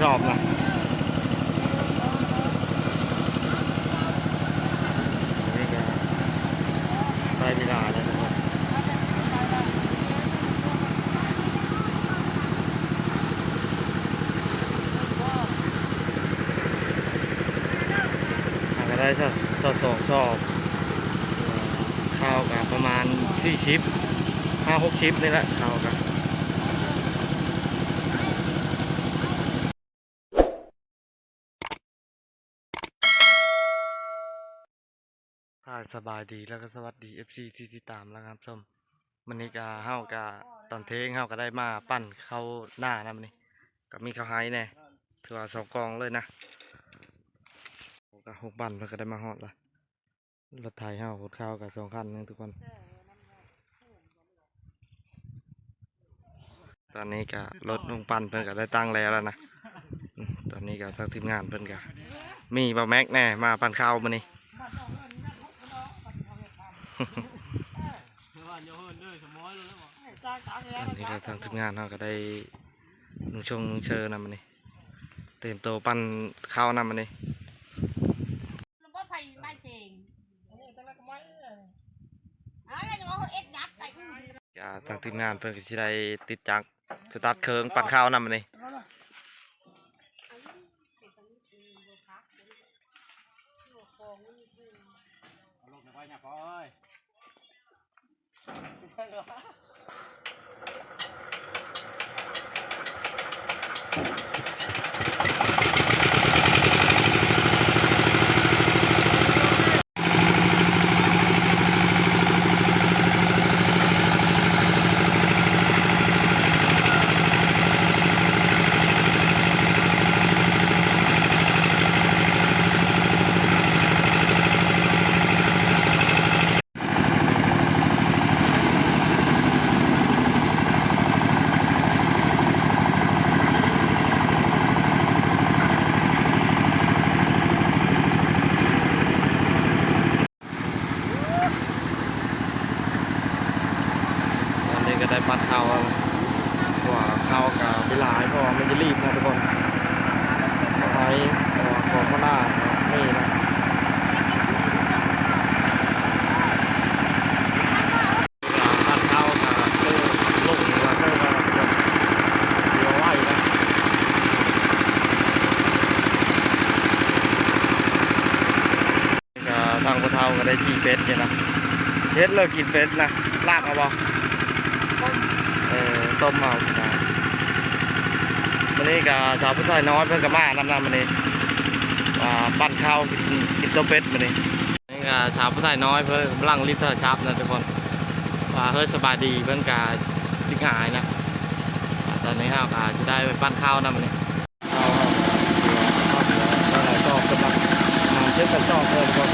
ຊອບນະ ນີ້ກະໄດ້ເວລາແລ້ວທຸກຄົນ. ຫາກະໄດ້ຊາວ ຊາວສອງຊອບ ເອີ ເຂົ້າກະປະມານສີ່ສິບ ຫ້າຫົກສິບນີ້ແຫຼະ ເຂົ້າກະ. ທັກທາຍສະບາຍດີ ແລ້ວກະສະຫວັດດີ ເອັຟຊີ ທີ່ຕິດຕາມ ແລະ ຮັບຊົມ. ມື້ນີ້ກະ ເຮົາກະ ຕອນເທງເຮົາກະໄດ້ມາປັ່ນເຂົ້ານານຳ ມື້ນີ້ກະມີເຂົ້າໄຮ່ແດ່ ຖືວ່າສອງກອງເລີຍນະ. ກະຫົກບ້ານເພິ່ນກະໄດ້ມາຮອດລະ ລົດໄຖເຮົາ ຫົດເຂົ້າກະສອງຄັນໜຶ່ງທຸກຄົນ. ຕອນນີ້ກະລົດລຸງປັ່ນເພິ່ນກະໄດ້ຕັ້ງແລ້ວລະນະ. ອືມ ຕອນນີ້ກະທາງທີມງານເພິ່ນກະມີບ່າວແມັກແດ່ ມາປັ່ນເຂົ້າມື້ນີ້. ຕອນນີ້ກະທາງທີມງານເຮົາກະໄດ້ນຸ່ງຊົງນຸ່ງເຊີນຳມື້ນີ້ ຕຽມໂຕປັ່ນເຂົ້ານຳມື້ນີ້. ກະທາງທີມງານເພິ່ນກະຊິໄດ້ຕິດຈັກ ສະຕາດເຄື່ອງ ປັ່ນເຂົ້ານຳມື້ນີ້. ເອົາລົງໄປໄວ້ຫຍັງ ປອຍ. ຕອນນີ້ກະໄດ້ປັດເຂົ້າ ເພາະວ່າເຂົ້າກະບໍ່ຫຼາຍ ເພາະວ່າມັນຈະລີບນະທຸກຄົນ. ເຂົ້າໄຮ່ ເພາະວ່າຂອງມັນໜ້າມີນະ. ກະປັດເຂົ້າກະຄືລົງກະຄືວ່າ ຖືວ່າໄວນະ. ກະທາງພໍ່ເຖົ້າກະໄດ້ຈີ່ເປັດຢູ່ນະ. ເຮັດເລີຍ ກິນເປັດນະ ລາບເອົາບໍ່? ຕົ້ມ ເອີ ຕົ້ມເອົານະ. ມື້ນີ້ກະສາວຜູ້ຊາຍນ້ອຍເພິ່ນກະມານຳນະມື້ນີ້ ວ່າປັ້ນເຂົ້າກິນ ກິນຕົ້ມເປັດມື້ນີ້. ນີ້ກະສາວຜູ້ຊາຍນ້ອຍເພິ່ນກຳລັງຫຼິ້ນໂທລະສັບນະທຸກຄົນ ວ່າເຮີ້ຍສະບາຍດີ ເພິ່ນກະຕິດຫາຍນະ. ຕອນນີ້ເຮົາກະຊິໄດ້ໄປປັ້ນເຂົ້ານຳມື້ນີ້. ເຂົ້າເຮົາກະເຫຼືອ ເທົ່າໃດ ຊອບ ປະມານເຈັດແປດຊອບເລີຍທຸກຄົນ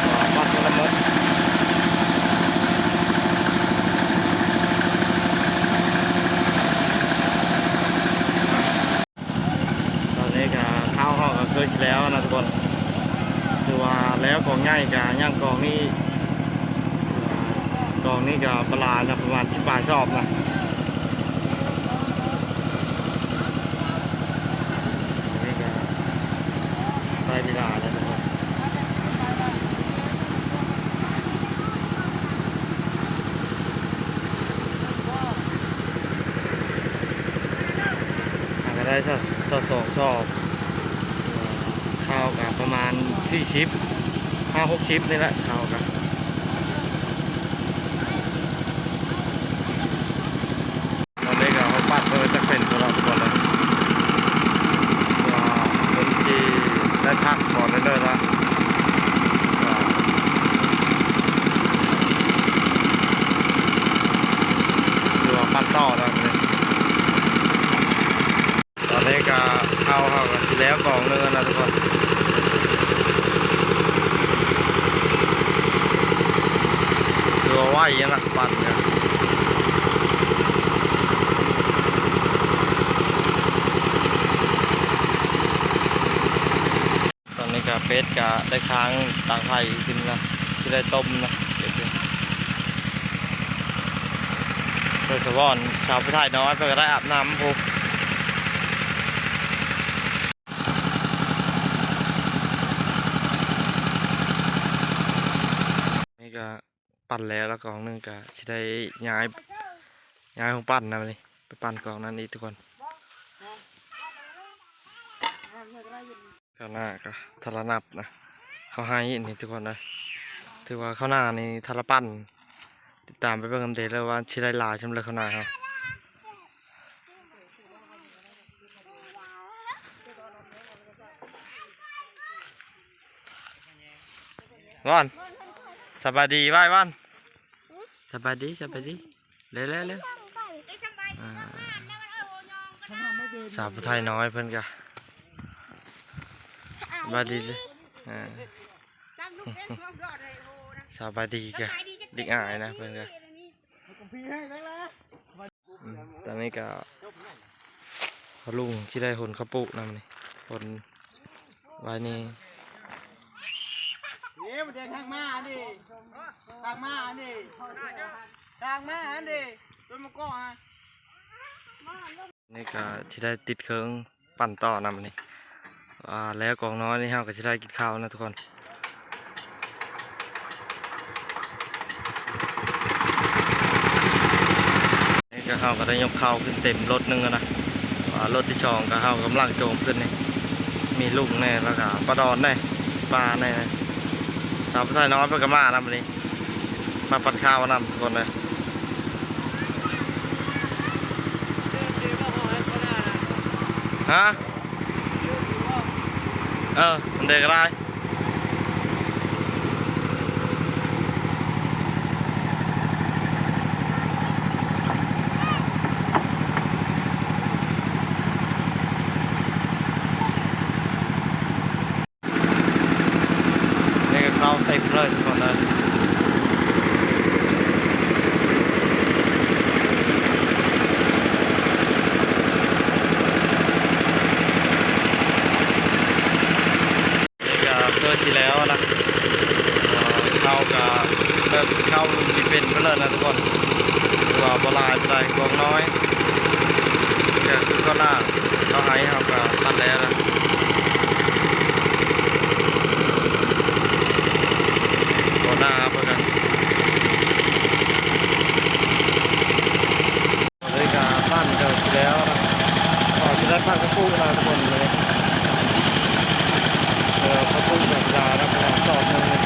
ວ່າປັ້ນເທົ່ານັ້ນໝົດ. ຕອນນີ້ກະເຂົ້າເຮົາກະຄືຊິແລ້ວນະທຸກຄົນ ຖືວ່າແລ້ວກອງໃຫຍ່ ກະຍັງກອງນີ້ ກອງນີ້ກະບໍ່ຫຼາຍນະ ປະມານສິບປາຍຊອບນະ. ນີ້ກະໄດ້ເວລາແລ້ວທຸກຄົນ ຫາກະໄດ້ຊາວສອງຊອບ ເຂົ້າກະປະມານສີ່ສິບ ຫ້າຫົກສິບນີ້ແຫຼະ ເຂົ້າກະ. ຕອນນີ້ກະເຮົາປັດເບິ່ງຈັກເປັນເທົ່າໃດທຸກຄົນເລີຍ ວ່າເພິ່ນຊິໄດ້ພັກບໍ່ເດີລະ. ຄືວ່າປັດຕໍ່ແລ້ວນີ້. ຕອນນີ້ກະເຂົ້າເຮົາກະຊິແລ້ວກອງໜຶ່ງແລ້ວນະທຸກຄົນ ຖືວ່າໄວນະ ປັ້ນກະ. ຕອນນີ້ກະເປັດກະໄດ້ຄ້າງຕາໄຂ່ຂຶ້ນລະ ຊິໄດ້ຕົ້ມນະເປັດ. ໂດຍສະເພາະຊາວຜູ້ຊາຍນ້ອຍເພິ່ນກະໄດ້ອາບນ້ຳພຸ້ນ. ປັ່ນແລ້ວ ແລ້ວກອງໜຶ່ງກໍຊິໄດ້ຍ້າຍ ຍ້າຍຫ້ອງປັ່ນນະບັດນີ້ ໄປປັ່ນກອງນັ້ນອີກທຸກຄົນ. ເຂົ້າໜ້າກໍເທົ່າລະນັບນະ ເຂົາໃຫ້ນີ້ທຸກຄົນເດີ. ຖືວ່າເຂົ້າໜ້ານີ້ເທົ່າລະປັ່ນ ຕິດຕາມໄປເບິ່ງນຳເດ້ເລີຍວ່າຊິໄດ້ຫຼາຍສ່ຳໃດເຂົ້າໜ້າເຮົາ. ວອນ ສະບາຍດີໄວ້ວອນ ສະບາຍດີ ສະບາຍດີ. ເລັວໆ ເລັວ ອ່າ ສາວຜູ້ໄທນ້ອຍເພິ່ນກະສະບາຍດີເດີ ອ່າ ສະບາຍດີກະເດັກອ້າຍນະ ເພິ່ນກະ ອືມ ຕອນນີ້ກະພໍ່ລຸງຊິໄດ້ຂົນເຂົ້າປູກນຳນີ້ ຂົນໄວ້ນີ້. ເອີ ມັນເດີນທາງມາອັນນີ້ ທາງມາອັນນີ້ ທາງມາອັນນີ້ ຕົ້ນມະກອກຮະ. ນີ້ກະຊິໄດ້ຕິດເຄື່ອງປັ່ນຕໍ່ນຳນີ້ ອ່າ ແລ້ວກອງນ້ອຍນີ້ເຮົາກະຊິໄດ້ກິນເຂົ້ານະທຸກຄົນ. ນີ້ກະເຮົາກະໄດ້ຍົກເຂົ້າຂຶ້ນເຕັມລົດໜຶ່ງແລ້ວນະ ອ່າ ລົດທີສອງກະເຮົາກຳລັງໂຈມຂຶ້ນນີ້ ມີລຸງແດ່ ແລ້ວກະປ້າດອນແດ່ ປ້າແດ່ ສາວຜູ້ໄທນ້ອຍເພິ່ນກະມານຳນີ້. ມາປັນຂ່າວນຳທຸກຄົນເດີ ຮະ ເອີ ອັນໃດກໍໄດ້. ນີ້ກໍເຂົ້າເຕັມເລີຍທຸກຄົນເດີ ນີ້ກໍເກີດທີ່ແລ້ວນະ ເອີ ເຂົ້າກໍແບບເຂົ້າທີ່ເປັນໄປເລີຍນະທຸກຄົນ ຄືວ່າບໍ່ຫຼາຍປານໃດ ຂອງນ້ອຍ ກໍຄືເຂົ້າໜ້າ ເຂົ້າໄຮ່ເຮົາກໍຕັດແລ້ວນະ ໂຄໜ້າເຮົາເບິ່ງກັນ ເລີຍກະປັ່ນກໍຊິແລ້ວນະ ກໍຊິໄດ້ປັ່ນກະປຸນະທຸກຄົນ ມື້ນີ້ ເອີ ກະປຸກໍຊິໄດ້ນະ ປະມານສອບໜຶ່ງນີ້.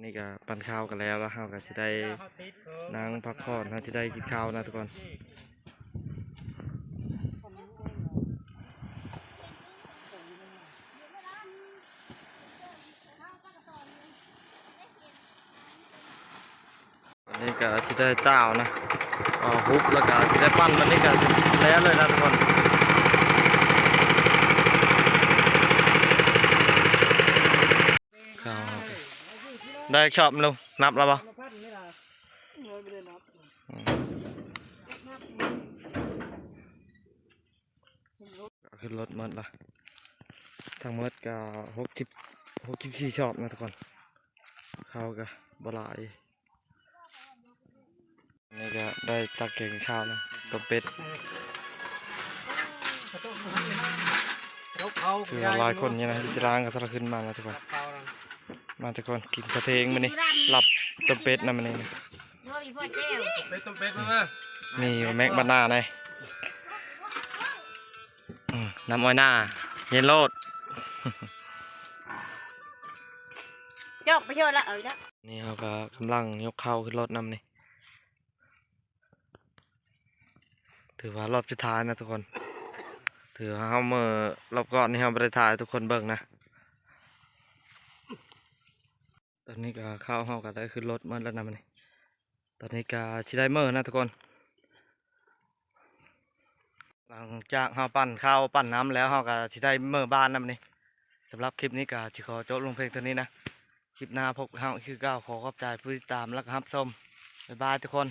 ນີ້ກະ ປັ້ນເຂົ້າກັນແລ້ວ ແລ້ວເຮົາກໍຊິໄດ້ນັ່ງພັກຜ່ອນ ເຮົາຊິໄດ້ກິນເຂົ້ານະທຸກຄົນ. ອັນນີ້ກໍຊິໄດ້ຕ່າວນະ ເອົາຫຸບ ແລ້ວກໍຊິໄດ້ປັ້ນ ອັນນີ້ກໍແລ້ວເລີຍນະທຸກຄົນ. ເຂົ້າໄດ້ຊອບ ລຸງ ນັບແລ້ວບໍ່? ອືມ ຂຶ້ນລົດໝົດລະ ທັງໝົດກໍຫົກສິບ ຫົກສິບສີ່ຊອບນະທຸກຄົນ. ເຂົ້າກໍບໍ່ຫຼາຍ. ນີ້ກໍໄດ້ຕັກແກງເຂົ້ານະ ຕົ້ມເປັດ. ຖືວ່າຫຼາຍຄົນຢູ່ນະ ທີ່ລາງກໍທະລະຂຶ້ນມານະທຸກຄົນ. ມາທຸກຄົນ ກິນກະເທງມື້ນີ້ ລັບຕົ້ມເປັດນຳມື້ນີ້. ເປັດຕົ້ມເປັດນະ ມີແມັກບານານະ ອືມ ນ້ຳອ້ອຍໜ້າ ເຢັນໂລດ. ຈອກໄປເທື່ອລະ ເອົາອີກແລ້ວ. ນີ້ເຮົາກໍກຳລັງຍົກເຂົ້າຂຶ້ນລົດນຳນີ້. ຖືວ່າຮອບສຸດທ້າຍນະທຸກຄົນ. ຖືວ່າເຮົາເມືອ ຮອບກ່ອນນີ້ເຮົາບໍ່ໄດ້ຖ່າຍໃຫ້ທຸກຄົນເບິ່ງນະ. ຕອນນີ້ກໍເຂົ້າເຮົາກໍໄດ້ຂຶ້ນລົດໝົດແລ້ວນະບັດນີ້. ຕອນນີ້ກໍຊິໄດ້ເມືອນະທຸກຄົນ. ຫຼັງຈາກເຮົາປັ້ນເຂົ້າປັ້ນນ້ຳແລ້ວ ເຮົາກໍຊິໄດ້ເມືອບ້ານນະບັດນີ້. ສຳລັບຄລິບນີ້ກໍຊິຂໍຈົບລົງພຽງເທົ່ານີ້ນະ. ຄລິບໜ້າພົບກັບເຮົາຄືເກົ່າ. ຂໍຂອບໃຈຜູ້ຕິດຕາມ ແລະ ຮັບຊົມ. ບາຍບາຍທຸກຄົນ.